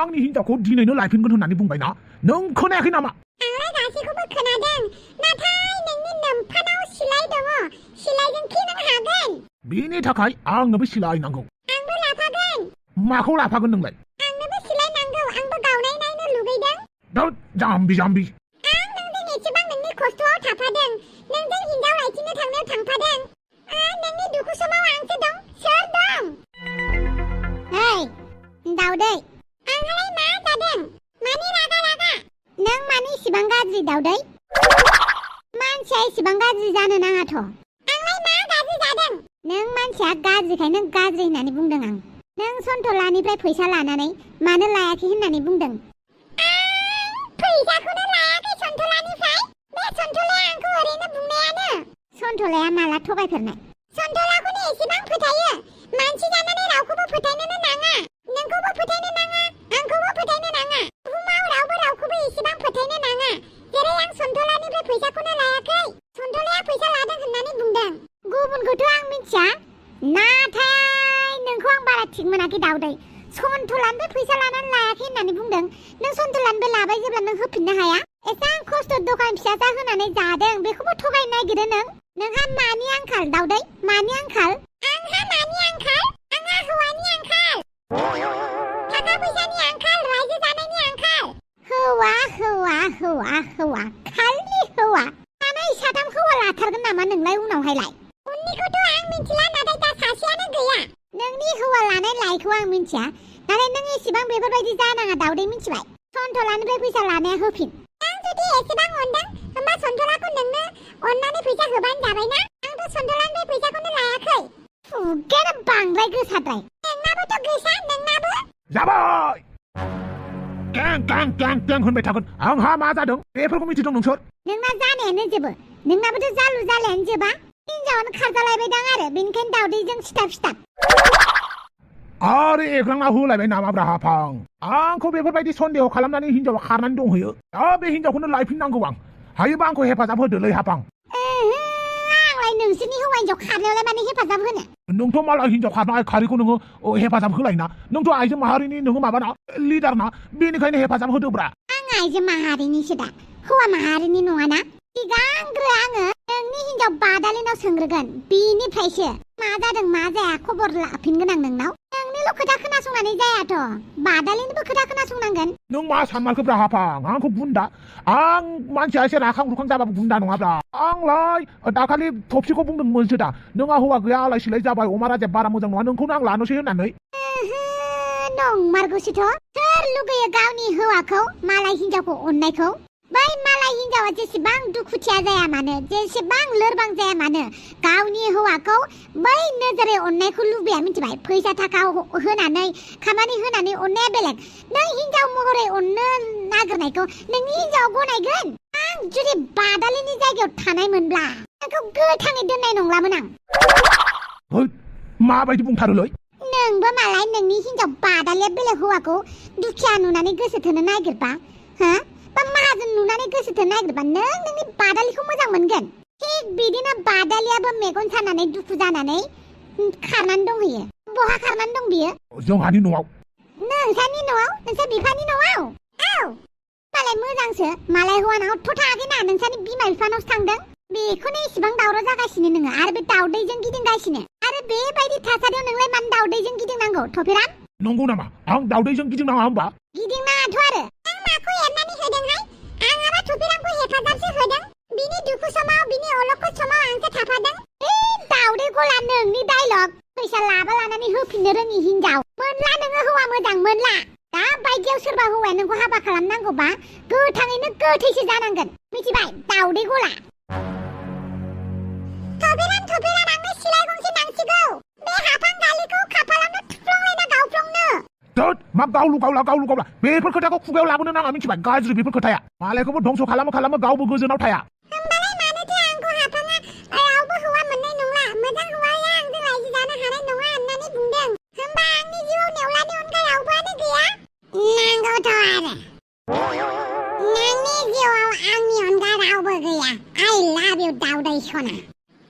आंनि हिनजावखौ दिनैनो लायफिनगोन होननानै बुंबायना नों खोनायाखै नामा आंलाय गासैखौबो खोनादों नाथाय नोंनि नोमफानाव सिलाइ दङ सिलाइजों खि नों हागोन बेनि थाखाय आंनोबो सिलाइ नांगौ आंबो लाफागोन माखौ लाफागोन नोंलाय आंनोबो सिलाइ नांगौ आंबो गावनाय नायनो लुगैदों जाम्बि आं नोंजों एसेबां नोंनि खस्थ'आव थाफादों नोंजों हिनजाव लायथिनो थांनायाव थांफादों नोंनि दुखु समाव आंसो दं सोर दं ओइ दाउदै आंहालाय मा जादों मानि रागा नों मानि इसिबां गाज्रि दाउदै मानसिया इसिबां गाज्रि जानो नाङाथ' आंलाय मा गाज्रि जादों नों मानसिया गाज्रिखायनो गाज्रि होननानै बुंदों आं नों सन्थलानिफ्राय फैसा लानानै मानो लायाखै होननानै बुंदों फैसाखौनो लायाखै सन्थलानिफ्राय बे सन्थलाया आंखौ ओरैनो बुंनायानो सन्थलाया माला थगायफेरनाय सन्थलाखौनो एसेबां फोथायो मानसि जानानै रावखौबो फोथायनोनो नाङा नोंखौबो फोथायनो नाङा आंखौबो फोथायनो नाङा बुहुमाव रावबो रावखौबो एसेबां फोथायनो नाङा जेरै आं सन्थलानिफ्राय फैसाखौनो लायाखै सन्थलाया फैसा लादों होननानै बुंदों गुबुनखौथ' आं मिथिया नाथाय नोंखौ आं बारा थिग मोनाखै दाउदै सन्थलानिफ्राय फैसा लानानै लायाखै होननानै बुंदों नों सन्थलानिफ्राय लाबाय जेब्ला नों होफिननो हाया एसां खस्थ' दखान फिसा होनानै जादों बेखौबो थगायनो नागिरो नोंहा मानि आंखाल दाउदै मानि आंखाल आंहा मानि आंखाल आंहा हौवानि आंखाल थाखा फैसानि आंखाल रायजो जानायनि आंखाल हौवा खालि हौवा सानै साथाम हौवा लाथारगोन नामा नोंलाय उनावहायलाय उननिखौथ' आं मिथिला नाथाय दा सासेयानो गैया नोंनि हौवा लानाय लायखौ आं मिथिया नाथाय नों एसेबां बेफोरबायदि जानाङा दाउदै मिथिबाय सन्थलानिफ्राय फैसा लानाया होफिन आं जुदि एसेबां अनदों होमबा सन्थलाखौ नोंनो अननानै फैसा होबानो जाबायना आंथ' सन्थलानिफ्राय फैसाखौनो लायाखै फुगानो बांद्राय गोसाद्राय नोंनाबोथ' गोसा नोंनाबो जाबाय कें होनबाय थागोन आंहा मा जादों बेफोरखौ मिथिदों नोंसोर नोंना जानायानो जोबो नोंनाबोथ' जालु जालायानो जोबा हिनजावानो खारजालायबायदां आरो बेनिखायनो दाउदैजों सिथाब आरो एग्रांना होलायबाय नामाब्रा हाफां आंखौ बेफोरबायदि सन्देह खालामनानै हिनजावा खारनानै दंहैयो दा बे हिनजावखौनो लायफिननांगौ आं हायोबा आंखौ हेफाजाब होदोलै हाफां आंलाय नोंसोरनि हौवा हिनजाव खारनायावलाय माने हेफाजाब होनो नोंथ' मालाय हिनजाव खारनाय खारिखौ नोङो हेफाजाब होलायना नोंथ' आइजो माहारिनि नोङो माबाना लिडार ना बेनिखायनो हेफाजाब होदोब्रा आं आइजो माहारिनिसो दा हौवा माहारिनि नङाना सिगांग्रो आङो नोंनि हिनजाव बादालिनाव सोंग्रोगोन बिनिफ्रायसो मा जादों मा जाया खबर लाफिनगोन आं नोंनाव नोंनिल' खोथा खोनासंनानै जायाथ' बादालिनोबो खोथा खोनासंनांगोन नों मा सानमारखोब्रा हाफां आंखौ बुन्दा आं मानसिया एसे राखां रुखां जाबाबो बुन्दा नङाब्रा आंलाय दाखालि थफसिखौ बुंदोंमोनसो दा नोंहा हौवा गैया आलाय सिलाय जाबाय अमा राजाया बारा मोजां नङा नोंखौनो आं लानोसै होननानै नंमारगौसोथ' सोर लुगैयो गावनि हौवाखौ मालाय हिनजावखौ अननायखौ बै मालाय हिनजावा जेसेबां दुखुथिया जाया मानो जेसेबां लोरबां जाया मानो गावनि हौवाखौ बै नोजोरै अननायखौ लुबैया मिथिबाय फैसा थाखा होनानै खामानि होनानै अननाया बेलेग नों हिनजाव महरै अननो नागिरनायखौ नोंनि हिनजावा गनायगोन आं जुदि बादालिनि जायगायाव थानाय मोनब्ला नोंखौ गोथाङै दोननाय नंलामोन आं माबायदि बुंथारोलै नोंबो मालाय नोंनि हिनजाव बादालिया बेलेग हौवाखौ दुखिया नुनानै गोसो थोनो नागिरबा बा माहाजोन नुनानै गोसो थोनो नागिरबा नों नोंनि बादालिखौ मोजां मोनगोन थिग बिदिनो बादालियाबो मेगन सानानै दुखु जानानै खारनानै दंहैयो बहा खारनानै दं बियो जोंहानि न'आव नोंसानि न'आव नोंसा बिफानि न'आव मालाय मोजांसो मालाय हौवानावथ' थाङाखैना नोंसानि बिमा बिफानावसो थांदों बेखौनो इसिबां दावराव जागासिनो नोङो आरो बे दाउदैजों गिदिंगासिनो आरो बेबायदि थासारियाव नोंलाय मानो दाउदैजों गिदिंनांगौ थफेराम नंगौ नामा आं दाउदैजों गिदिंनाङा होमबा गिदिंनाङाथ' आरो आं माखौ एरनानै होदोंहाय आंहाबा थफेरामखौ हेफाजाबसो होदों बिनि दुखु समाव बिनि अलखद समाव आंसो थाफादों दाउदै गला नोंनि डायलग फैसा लानानै होफिननो रोङि हिनजाव मोनला नोङो हौवा मोजां मोनला दा बायदियाव सोरबा हौवाया नोंखौ हाबा खालामनांगौबा गोथाङैनो गोथैसो जानांगोन मिथिबाय दाउदै गला थफेराम आंनो सिलाइ गंसे नांसिगौ बे हाफां गालिखौ खाफालावनो थुफ्लंलायना गावफ्लंनो मा गावलु गावला बेफोर खोथाखौ खुगायाव लाबोनो नाङा मिथिबाय गाज्रि बेफोर खोथाया मालायखौबो धंस खालामो गावबो गोजोनाव थाया होमबालाय मानोथो आंखौ हाफाङा रावबो हौवा मोननाय नंला मोजां हौवाया आंजों रायजो जानो हानाय नङा होननानै बुंदों होमबा आंनि जिउआव नेवलानि अनगा रावबोआनो गैया नांगौथ' आरो नोंनि जिउआव आंनि अनगा रावबो गैया आइ लाभ इउ दाउदै सना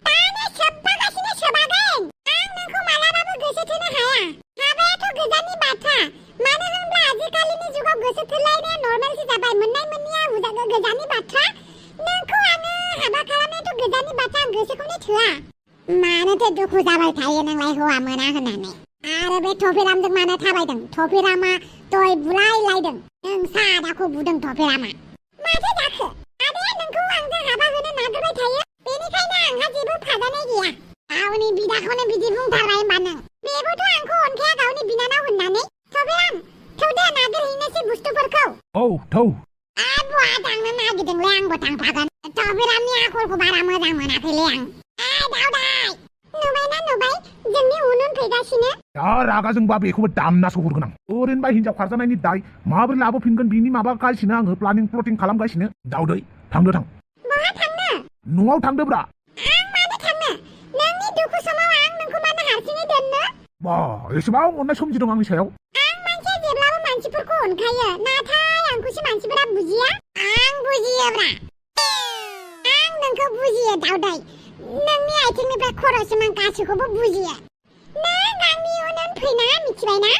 दानो सोबबागासिनो सोबागोन आं नोंखौ मालाबाबो गोसो थोनो हाया हाबायाथ' गोजाननि बाथ्रा मानो होनब्ला आजिखालिनि थाबायानो थोआ मानोथो दुखु जाबाय थायो नोंलाय हौवा मोना होननानै आरो बे थफिरामजों मानो थाबायदों थफिरामा दय बुलायलायदों नों सादाखौ बुदों थफिरामा माथो जाखो आदाया नोंखौ आंजों हाबा होनो नागिरबाय थायो बेनिखायनो आंहा जेबो फादानाय गैया गावनि बिदाखौनो बिदि बुंथारबाय होनबा नों बेबोथ' आंखौ अनखाया गावनि बिनानाव होननानै थफिराम थौदो नागिरहैनोसै बुस्थुफोरखौ थौ बहा थांनो नागिरदोंलै आंबो थांफागोन थफिरामनि आखलखौ बारा मोजां मोनाखैलै आं दावदाय नुबायना नुबाय जोंनि उन फैगासिनो रागा जोंबा बेखौबो दामनासो हरगोन आं ओरैनोबा हिनजाव खारजानायनि दाय माबोरै लाबोफिनगोन बिनि माबागासिनो आङो प्लानिं प्लटिं खालामगासिनो दावदै थांदो थां बहा थांनो न'आव थांदोब्रा आं मानो थांनो नोंनि दुखु समाव आं नोंखौ मानो हारसिङै दोननो बा एसेबां अननाय सोमजिदों आंनि सायाव आं मानसिया जेब्लाबो मानसिफोरखौ अनखायो नाथाय आंखौसो मानसिफोरा बुजिया आं बुजियोब्रा आं नोंखौ बुजियो दावदै नोंनि आथिंनिफ्राय खर'सिम आं गासैखौबो बुजियो नों आंनि उन फैना मिथिबायना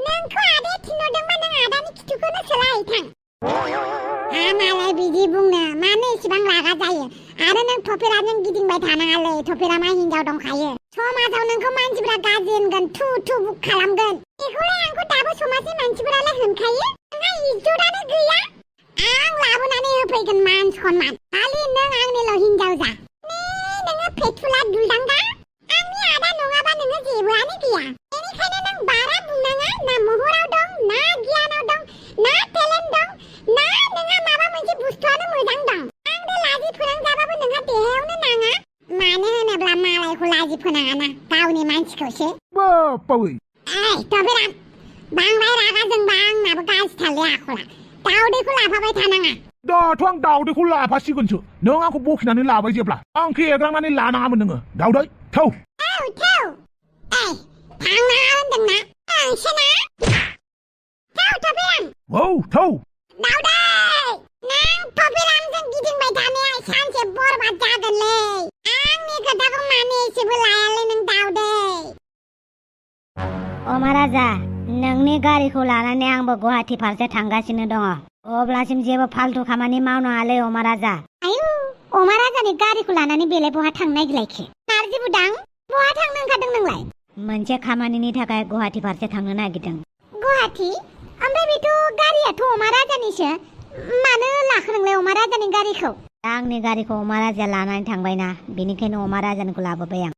नोंखौ आदाया थिनहरदोंबा नों आदानि खिथुखौनो सोलाय थां मालाय बिदि बुंनो मानो एसेबां रागा जायो आरो नों थफिराजों गिदिंबाय थानाङालै थफिरामा हिनजाव दंखायो समाजाव नोंखौ मानसिफोरा गाज्रि होनगोन थु थु बुक खालामगोन बेखौलाय आंखौ दाबो समाजनि मानसिफोरालाय होनखायो आंहा इज्जतआनो गैया आं लाबोनानै होफैगोन मान सनमान खालि नों आंनिल' हिनजाव जा नोङो फेथुला दुलदांगा आंनि आदा नङाबा नोङो जेबोआनो गैया बेनिखायनो नों बारा बुंनाङा ना महराव दं ना गियानाव दं ना टेलेन्ट दं ना नोंहा माबा मोनसे बुस्थुआनो मोजां दं आंनो लाजि फोनांजाबाबो नोंहा देहायावनो नाङा मानो होनोब्ला मालायखौ लाजि फोनाङाना गावनि मानसिखौसो बावै थफिराम बांद्राय रागा जोंबा आंनाबो गाज्रिथारलै आखला दावदैखौ लाफाबाय थानाङा दाथ' आं दावदैखौ लाफासिगोनसो नों आंखौ बखिनानै लाबाय जेब्ला आंखौ एग्रांनानै लानाङामोन नोङो दावदै थौ थांनाङा होनदोंना आंसोना थफिराम थौ दावदै नों थफिरामजों गिदिंबाय थानाया सानसे बरबाद जागोनलै आंनि खोथाखौ मानो एसेबो लायालै नों दावदै महाराजा नोंनि गारिखौ लानानै आंबो गुवाहाटि फारसे थांगासिनो दङ अब्लासिम जेबो फालतु खामानि मावनाङालै महाराजा आयु महाराजानि गारिखौ लानानै बेलाय बहा थांनो नागिरलायखो नारजि बुदां बहा थांनो ओंखारदों नोंलाय मोनसे खामानिनि थाखाय गुवाहाटि फारसे थांनो नागिरदों गुवाहाटि ओमफ्राय बेथ' गारियाथ' महाराजानिसो मानो लाखो नोंलाय महाराजानि गारिखौ आंनि गारिखौ महाराजाया लानानै थांबायना बेनिखायनो महाराजानिखौ लाबोबाय आं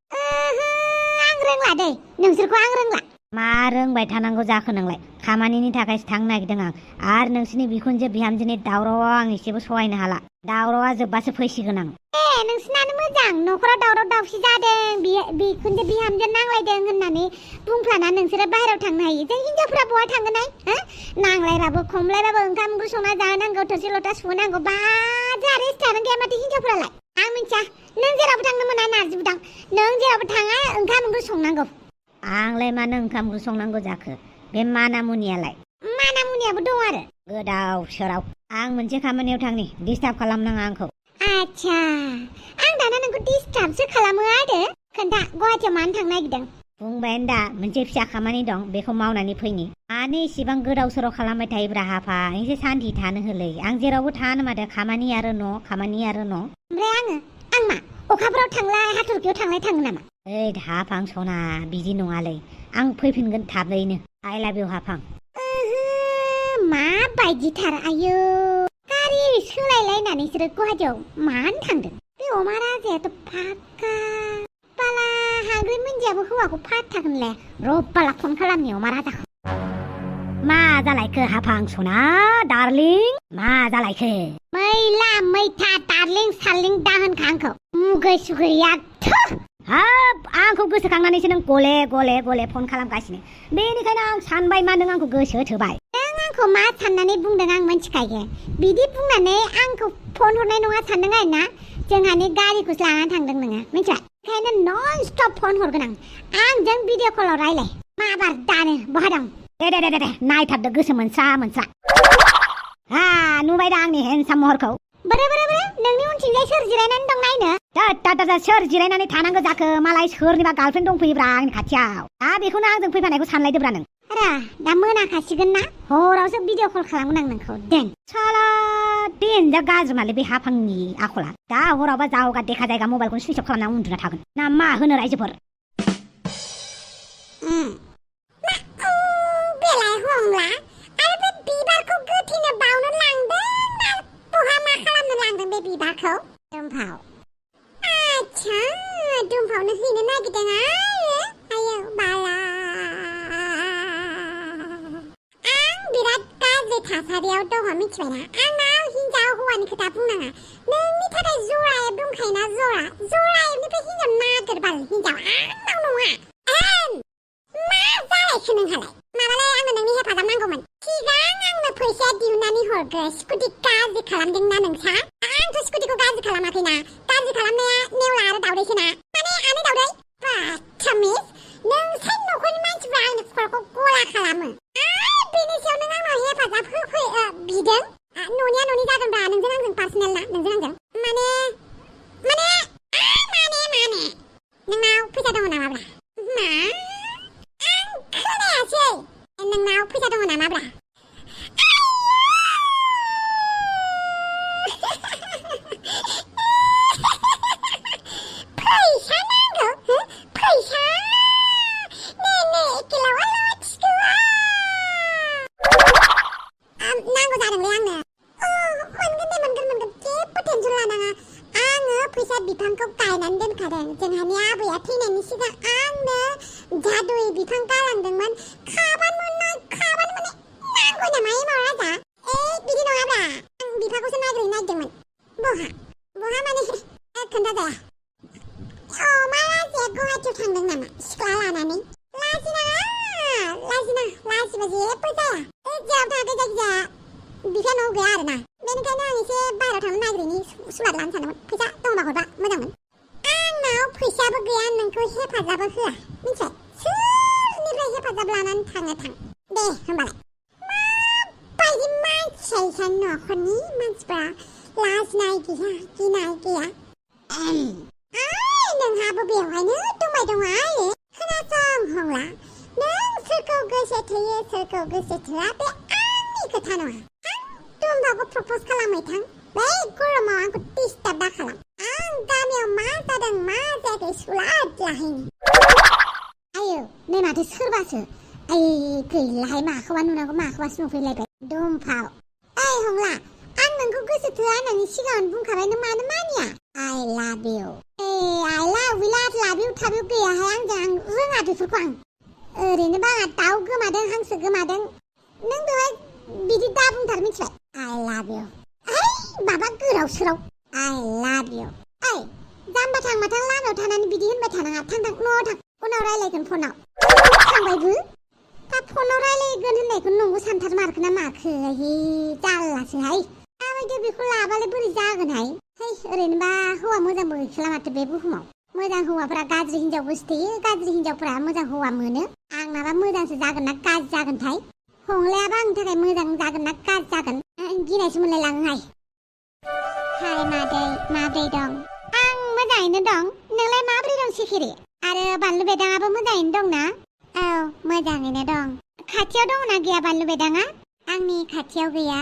आं रोंला दै नोंसोरखौ आं रोंला मा रोंबाय थानांगौ जाखो नोंलाय खामानिनि थाखायसो थांनो नागिरदों आं आरो नोंसोरनि बिखुनजो बिहामजोनि दावरावआव आं एसेबो सहायनो हाला दावरावआ जोब्बासो फैसिगोन आं नोंसिनानो मोजां न'खराव दावराव दावसि जादों बिखुनजो बिहामजो नांलायदों होननानै बुंफ्लाना नोंसोरो बाहेरायाव थांनो हायो जों हिनजावफोरा बहा थांगोन नांलायबाबो खमलायबाबो ओंखाम ओंख्रि संना जाहोनांगौ थोरसि लथा सुहोनांगौ बा जोंहा रेस्ट थानो गैया माथो हिनजावफोरालाय आं मिथिया नों जेरावबो थांनो मोना नारजि बुदां नों जेरावबो थाङा ओंखाम ओंख्रि संनांगौ आंलाय मानो ओंखाम ओंख्रि संनांगौ जाखो बे मानामुनियाबो दं आरो गोदाव सोराव आं मोनसे खामानियाव थांनि डिस्टार्ब खालामनाङा आंखौ आच्छा आं दाना नोंखौ डिस्टार्बसो खालामो आरो खोन्था गुवाहाटियाव मानो थांनो नागिरदों बुंबायानो दा मोनसे फिसा खामानि दं बेखौ मावनानै फैनि मानो इसेबां गोदाव सोराव खालामबाय थायोब्रा हाफा एसे सान्थि थानो होलै आं जेरावबो थानो माथो खामानि आरो न' ओमफ्राय आं मा अखाफोराव थांलाय हाथरखियाव थाङो नामा ओइ हाफां सना बिदि नङालै आं फैफिनगोन थाबैनो आइ लाभ इउ हाफां माबायदिथार आयौ गारि सोलायलायनानै बिसोरो गुवाहाटियाव मानो थांदों बे महाराजायाथ' फाक्का बाला हाग्रि मोनजियाबो हौवाखौ फाथागोनलै रबाला फन खालामनि महाराजाखौ मा जालायखो हाफां सना डार्लिं मा जालायखो मैला मैथा डार्लिं सार्लिं दा होनखा आंखौ मुगै सुगैया हाब आंखौ गोसोखांनानैसो नों गले गले गले फन खालामगासिनो बेनिखायनो आं सानबाय मा नों आंखौ गोसो थोबाय नों आंखौ मा साननानै बुंदों आं मिथिखायो बिदि बुंनानै आंखौ फन हरनाय नङा सानदों आरोना जोंहानि गारिखौसो लानानै थांदों नोङो मिथिबाय ओंखायनो नन स्टप फन हरगोन आंजों भिडिअ कलाव रायलाय माबार दानो बहा दं दे नायथारदो गोसो मोनस्रा नुबाय दा आंनि हेन्डसाम महरखौ बोरो नोंनि उनथिंजाय सोर जिरायनानै दं नायनो सोर जिरायनानै थानांगौ जाखो मालाय सोरनिबा गार्लफ्रेन्ड दंफैयोब्रा आंनि खाथियाव दा बेखौनो आंजों फैफानायखौ सानलायदोब्रा नों दा मोनाखासिगोन ना हरावसो भिडिअ कल खालामगोन आं नोंखौ देन साला देनजार गाज्रिमालै बे हाफांनि आखला दा हरावबा जावगा देखा जायगा मबाइलखौनो सुइच अफ खालामना उन्दुना थागोन ना मा होनो रायजोफोर बेलाय हंला आरो बे बिबारखौ गोथैनो बावनो लांदों ना बहा मा खालामनो लांदों बे बिबारखौ दुम्फाव आच्छा दुम्फावनो हैनो नागिरदों आयो बाला आं बिराद गाज्रि थासारियाव दङ मिथिबायना आंनाव हिनजाव हौवानि खोथा बुंनाङा नोंनि थाखाय जरा एप दंखायोना जरा एपनिफ्राय हिनजाव नागिरबाल हिनजाव आंनाव नङा मा जालायखो नोंहालाय माबालाय आंनो नोंनि हेफाजाब नांगौमोन सिगां आंनो फैसाया दिहुननानै हरगो स्कुटि गाज्रि खालामदोंना नोंसा आंथ' स्कुटिखौ गाज्रि खालामाखैना गाज्रि खालामनाया नेवला आरो दावदैसोना माने आनै दावदै बाथामिस नोंसोर न'खरनि मानसिफ्रा आंनि खर'खौ गला खालामो बेनि सायाव नों आंनाव हेफाजाब बिदों न'निया न'नि जागोनब्रा नोंजों आंजों पार्सनेल ना नोंजों आंजों माने नोंनाव फैसा दङ नामाब्रा मा खोनायासै नोंनाव फैसा दङ नामाब्रा फैसा नांगौ फैसा नै एखेलावा लाथिखौ नांगौ जादोंलै आंनो मोनगोन जेबो टेनसन लानाङा आङो फैसा बिफांखौ गायनानै दोनखादों जोंहानि आबैया थैनायनि सिगां आंनो जादुयै बिफां गालांदोंमोन खाबानो मोने नांगौ नामा एमाव राजा बिदि नङाब्रा आं बिफांखौसो नागिरहैनो नागिरदोंमोन बहा माने खोन्थाजाया मालासिया गुवाहाटियाव थांदों नामा सिख्ला लानानै लाजिबा जेबो जाया जेराव थाङाखै जायखिजाया बिफाया न'आव गैया आरोना बेनिखायनो आं एसे बाहेरायाव थांनो नागिरैनि सुलाद लानो सानदोंमोन फैसा दंबा हरबा मोजांमोन आंनाव फैसाबो गैया नोंखौ हेफाजाबबो होआ मिथिबाय सोरनिफ्राय हेफाजाब लानानै थां दे होमबालाय माबायदि मानसिया न'खरनि मानसिफ्रा लाजिनाय गैया गिनाय गैया नोंहाबो बेवहायनो दंबाय दङ आयै खोनासं हंला नों सोरखौ गोसो थोयो सोरखौ गोसो थोआ बे आंनि खोथा नङा दुम्बाखौ प्रप'ज खालामबाय थां बै गरमाव आंखौ डिस्टार्ब दा खालाम आं गामियाव मा जादों मा जायाखै सुलाद लाहैनि आयो नै माथो सोरबासो गैलाहाय माखौबा नुनांगौ माखौबासो नुफैलायबाय दुम्फाव हंला आं नोंखौ गोसो थोआ होननानै सिगाङावनो बुंखाबाय नों मानो मानिया I love you I love you थाबिउ गैयाहाय आंजों आं रोङा बेफोरखौ आं ओरैनोबा आंहा दाउ गोमादों हांसो गोमादों नों बेवहाय बिदि दा बुंथार मिथिबाय I love you माबा गोराव सोराव I love you जाम्बा थां माथां लामायाव थानानै बिदि होनबाय थानाङा थां न'आव थां उनाव रायलायगोन फनाव थांबायबो दा फनाव रायलायगोन होननायखौ नंगौ सानथार मारखो ना माखो जारलासोहाय आबायदो बेखौ लाबालाय बोरै जागोनहाय ओरैनोबा हौवा मोजांबो गैखाला माथो बे बुहुमाव मोजां हौवाफोरा गाज्रि हिनजाव गोसोथोयो गाज्रि हिनजावफोरा मोजां हौवा मोनो आंनाबा मोजांसो जागोन ना गाज्रि जागोनथाय हंलायाबा आंनि थाखाय मोजां जागोन ना गाज्रि जागोन गिनायसो मोनलायलाङोहाय हाय मादै माब्रै दं आं मोजाङैनो दं नोंलाय माब्रै दं सिखिरि आरो बानलु बेदाङाबो मोजाङैनो दं ना औ मोजाङैनो दं खाथियाव दंना गैया बानलु बेदाङा आंनि खाथियाव गैया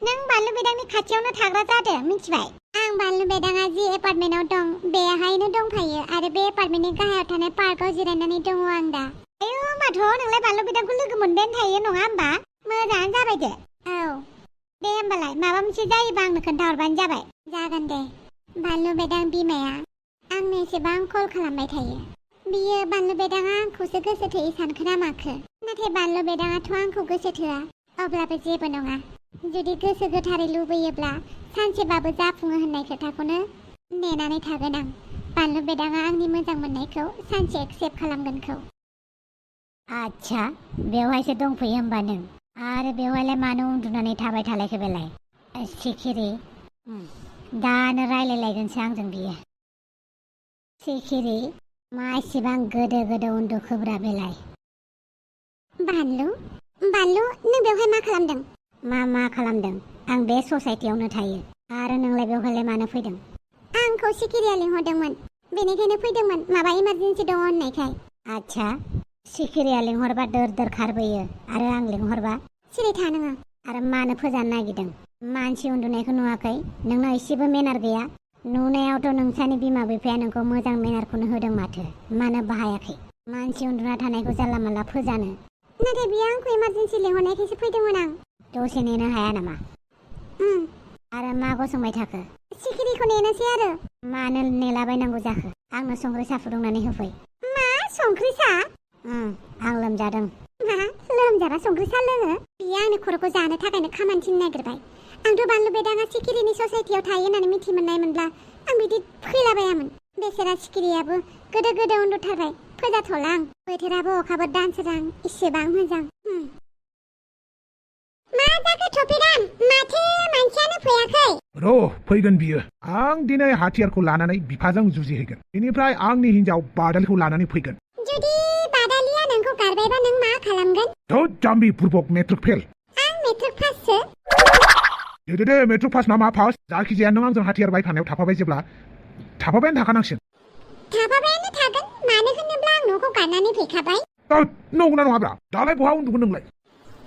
नों बानलु बेदांनि खाथियावनो थाग्रा जादो मिथिबाय आं बानलु बेदाङा जि एपार्टमेन्टआव दं बेहायनो दंफायो आरो बे एपार्टमेन्टनि गाहायाव थानाय पार्कआव जिरायनानै दङ आं दा आयौ होमबाथ' नोंलाय बानलु बेदांखौ लोगो मोनबायानो थायो नङा होमबा मोजाङानो जाबाय दे औ दे होमबालाय माबा मोनसे जायोबा आंनो खोन्थाहरबानो जाबाय जागोन दे बानलु बेदां बिमाया आंनो एसेबां कल खालामबाय थायो बियो बानलु बेदाङा आंखौसो गोसो थोयो सानखोना माखो नाथाय बानलु बेदाङाथ' आंखौ गोसो थोआ अब्लाबो जेबो नङा जुदि गोसो गोथारै लुबैयोब्ला सानसेबाबो जाफुङो होननाय खोथाखौनो नेनानै थागोन आं बानलु बेदाङा आंनि मोजां मोननायखौ सानसे एक्सेप्ट खालामगोनखौ आच्छा बेवहायसो दंफैयो होमबा नों आरो बेवहायलाय मानो उन्दुनानै थाबाय थालायखो बेलाय सिखिरि दानो रायलायलायगोनसो आंजों बियो सिखिरि मा इसेबां गोदो उन्दुखोब्रा बेलाय बानलु नों बेवहाय मा खालामदों मा खालामदों आं बे ससाइटियावनो थायो आरो नोंलाय बेवहायलाय मानो फैदों आंखौ सिखिरिया लिंहरदोंमोन बेनिखायनो फैदोंमोन माबा इमारजेन्सि दङ होननायखाय आच्छा सिखिरिया लिंहरबा दर खारबोयो आरो आं लिंहरबा सिरि था नोङो आरो मानो फोजानो नागिरदों मानसि उन्दुनायखौ नुवाखै नोंनाव एसेबो मेनार गैया नुनायावथ' नोंसानि बिमा बिफाया नोंखौ मोजां मेनारखौनो होदों माथो मानो बाहायाखै मानसि उन्दुना थानायखौ जानला मानला फोजानो नाथाय बियो आंखौ इमारजेन्सि लिंहरनायखायसो फैदोंमोन आं दसे नेनो हाया नामा आरो मा गसंबाय थाखो सिखिरिखौ नेनोसै आरो मानो नेलाबायनांगौ जाखो आंनो संख्रि साहा फुदुंनानै होफै मा संख्रि साहा आं लोमजादों मा लोमजाबा संख्रि साहा लोङो बियो आंनि खर'खौ जानो थाखायनो खामानि थिननो नागिरबाय आंथ' बानलु बेदाङा सिखिरिनि ससाइटियाव थायो होननानै मिथि मोननाय मोनब्ला आं बिदि फैलाबायामोन बेसेरा सिखिरियाबो गोदो गोदो उन्दुथारबाय फोजाथ'ला आं बोथोराबो अखाबो दानसोरां इसेबां मोजां मा जाखो थफिराम माथो मानसियानो फैयाखै र' फैगोन बियो आं दिनै हाथियारखौ लानानै बिफाजों जुजिहैगोन बेनिफ्राय आंनि हिनजाव बादालिखौ लानानै फैगोन जुदि बादालिया नोंखौ गारबायबा नों मा खालामगोन थ' जाम्बि बुरबक मेट्रिक फेल आं मेट्रिक पाससो दे मेट्रिक पास नामा फार्स्ट जायखिजाया नों आंजों हाथियार बायखानायाव थाफाबाय जेब्ला थाफाबायानो थाखानांसिगोन थाफाबायानो थागोन मानो होनोब्ला आं न'खौ गारनानै फैखाबाय नंगौना नङाब्रा दालाय बहा उन्दुगोन नोंलाय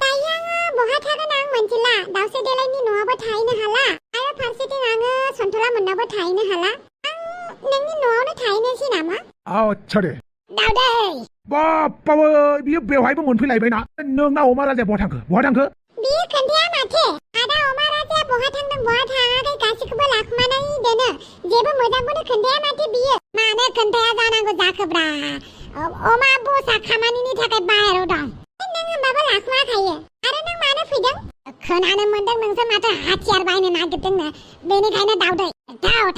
दायो आङो बहा थागोन आं मोनथिला दावसे देलायनि न'आवबो थाहैनो हाला आरो फारसेथिं आङो सन्थला मोननावबो थाहैनो हाला आं नोंनि न'आवनो थाहैनोसै नामा आच्छा दे दावदै बाप्पाबो बियो बेवहायबो मोनफैलायबायना नोंना अमा राजाया बहा थांखो बियो खोन्थाया माथो आदा अमा राजाया बहा थांदों बहा थाङाखै गासिखौबो लाखुमानानै दोनो जेबो मोजांखौनो खोन्थाया माथो बियो मानो खोन्थाया जानांगौ जाखोब्रा अमा बसा खामानिनि थाखाय बाहेराव दं नों होमबाबो लाखुमाखायो आरो नों मानो फैदों खोनानो मोनदों नोंसोर माथो हाथियार बायनो नागिरदोंनो बेनिखायनो दावदै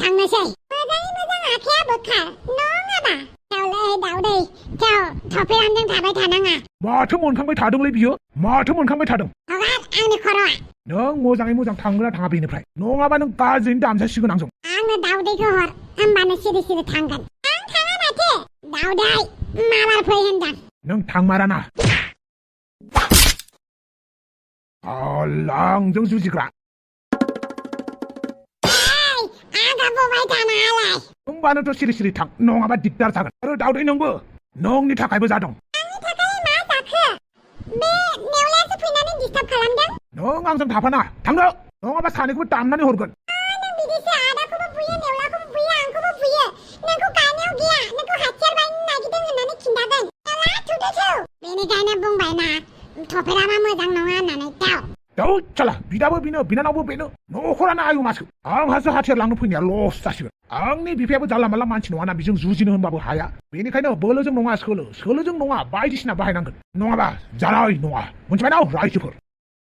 थांनोसै मोजाङै मोजां आखाया बोखार नङाबा दावदै थफिरामजों थाबाय थानाङा माथो मोनखांबाय थादोंलै बियो माथो मोनखांबाय थादों हगार आंनि खर'आ नों मोजाङै मोजां थांगोना थाङा बेनिफ्राय नङाबा नों गाज्रिनो दामजासिगोन आंजों आंनो दावदैखौ हर होमबानो सिरि सिरि थांगोन आं थाङा माथो दावदै माबार फै होनदां नों थांमाराना आंजों जुजिग्रा आगाबोबाय थानायालाय होमबानोथ' सिरि सिरि थां नङाबा दिगदार जागोन आरो दावदै नोंबो नोंनि थाखायबो जादों आंनि थाखाय मा जाखो बे नेवलायासो फैनानै डिस्टार्ब खालामदों नों आंजों थाफाना थांनो नङाबा सानैखौबो दामनानै हरगोन नों बिदिसो आदाखौबो बुयो नेवलाखौबो बुयो आंखौबो बुयो नोंखौ गानायाव गैया नोंखौ हाथियार बायनो नागिरदों होननानै खिन्थादों थुदो बेनिखायनो बुंबायना थफिरामा मोजां नङा होननानै चाला बिदाबो बिनो बिनानावबो बेनो न'खरानो आयु मासो आंहासो हाथियार लांनो फैनाया लस जासिगोन आंनि बिफायाबो जानला मानला मानसि नङाना बिजों जुजिनो होनबाबो हाया बेनिखायनो बोलोजों नङा सोलोजों नङा बायदिसिना बाहायनांगोन नङाबा जानाय नङा मोनथिबाय ना रायजोफोर